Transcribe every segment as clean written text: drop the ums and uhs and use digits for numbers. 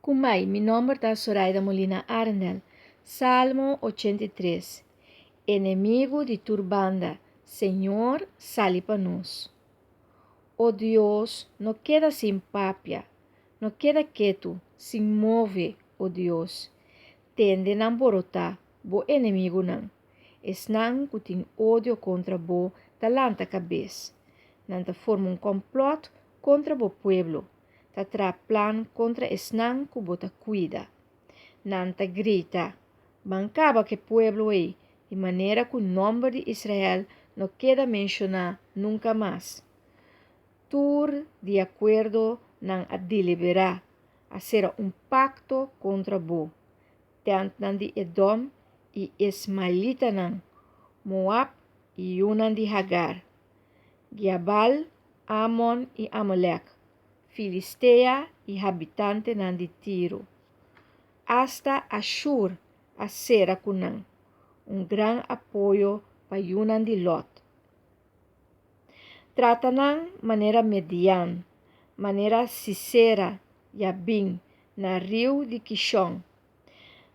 Kumai, mi nomber ta Soraida Molina Arendel. Salmo 83. Enemigu di tur banda, Señor, sali pa nos. O Dios, no keda sin papia, no keda ketu, sin move, o Dios. Tende nan borotá, bo enemigunan. Esnan ku tin odio kontra bo ta lanta kabes. Nan ta forma un kòmplòt kontra bo pueblo, ta traha plan kontra esnan ku bo ta kuida. Nan ta grita, Ban kaba ku e pueblo ei, di manera ku nòmber di Israel no keda menshoná nunka mas. Tur di akuerdo nan a deliberá, a sera un pakto kontra bo, tèntnan di Edòm i ismaelitanan, Moab i yunan di Hagar, Giabal, Amon i Amalek, Filistea i habitantenan di Tiro. Asta Ashur a sera ku nan, un gran apoyo pa yunan di Lòt. Trata nan manera Median, manera Sisera, Jabin, na riu di Kishon.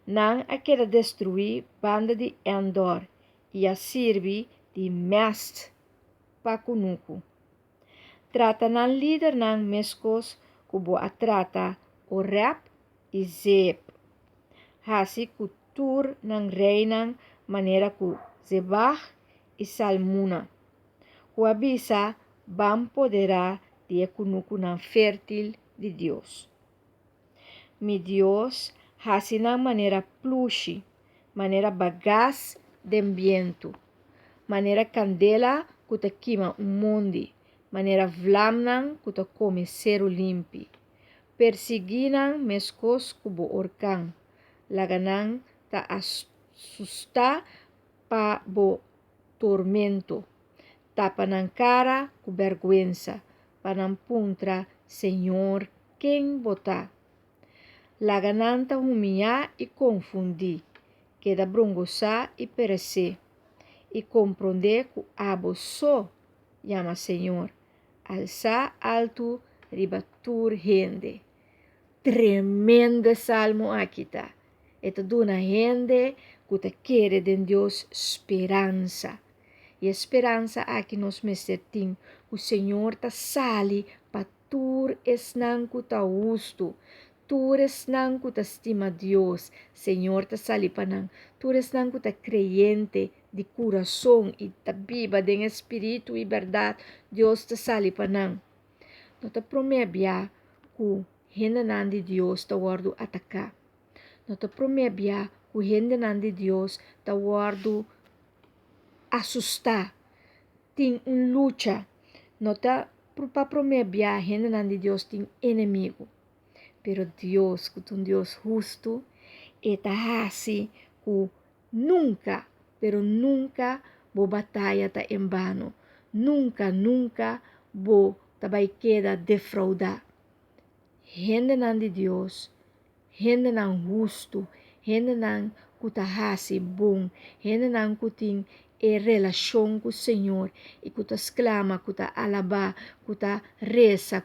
Nan a keda destruí banda di Endor i a sirbi di mèst pa kunuku. Trata nan lidernan meskos ku bo a trata Orèb i Zeeb. Hasi ku tur nan reinan manera ku Zebag i Salmuna, ku a bisa ban poderá di e kunukunan fértil di Dios. Mi Dios, hasi nan manera plushi, manera bagas den bientu, manera kandela ku ta kima un mondi, manera vlamnan ku ta kome seru limpi. Persiguí nan meskos ku bo orkan, laga nan ta asustá pa bo tormento. Tapa nan kara ku bèrgwensa, pa nan puntra, Señor, ken bo ta? Laga nan ta humiyá i konfundí, keda brongosá i peresé, i komprondé ku abo so yama Señor, alsá altu riba tur hende. Tremendo e salmo aki ta! E ta duna hende ku ta kere den Dios speransa. I e speransa aki nos mester tin, ku Señor ta sali pa tur esnan ku ta hustu, tur esnan ku ta stima Dios, Señor ta sali pa nan, tur esnan ku ta kreyente di kurason i ta biba den e spiritu i bèrdat, Dios ta sali pa nan. No ta promé bia ku hendenan di Dios ta wòrdu ataká. No ta promé bia ku hendenan di Dios ta wòrdu asustá. Tin un lucha. No ta pa promé bia hendenan di Dios tin enemigu. Pero Dios, ku ta un Dios hustu, e ta hasi ku nunka, pero nunka bo bataya ta en bano. Nunka, nunka bo ta bai keda defroudá. Hendenan di Dios, hendenan hustu, hendenan ku ta hasi bon, hendenan ku tin e relashon ku Señor i ku ta sklama, ku ta alabá, ku ta resa,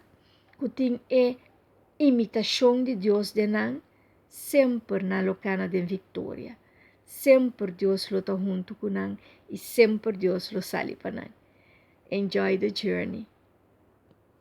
ku tin e imitashon di Dios den nan, semper nan lo kana den viktoria. Semper Dios lo ta huntu ku nan i semper Dios lo sali pa nan. Enjoy the journey.